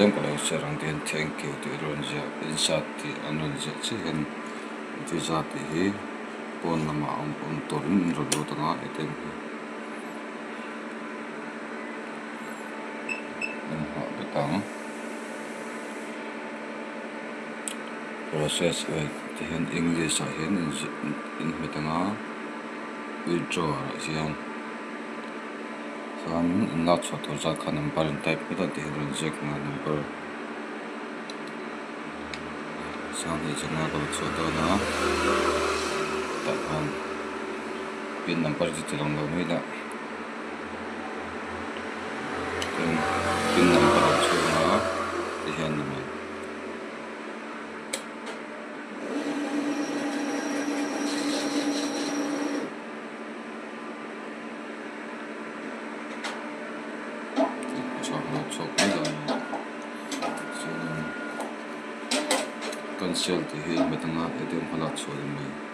tlem ka lo share ang tihian thank you tih rawn ziah insert tih an rawn ziah chiah hian visa tih hi pawn lamah a awm turin an rawn lut ang a atm hi an nghah vek ang process wait ti hian english ah hian inhmet ang a withdraw ah hian. Chuan in lak chhuah tur zat kha number in type hmet a tih hi a rawn ziak nghal number sanghnih changa ka la chhuah dawn a tah khan pin number chu ti lang lo mai ila tin pin number a chhung a ti hian a ni mai. Cancel tih hi hmet anga atm kha lak chhuah a ni mai.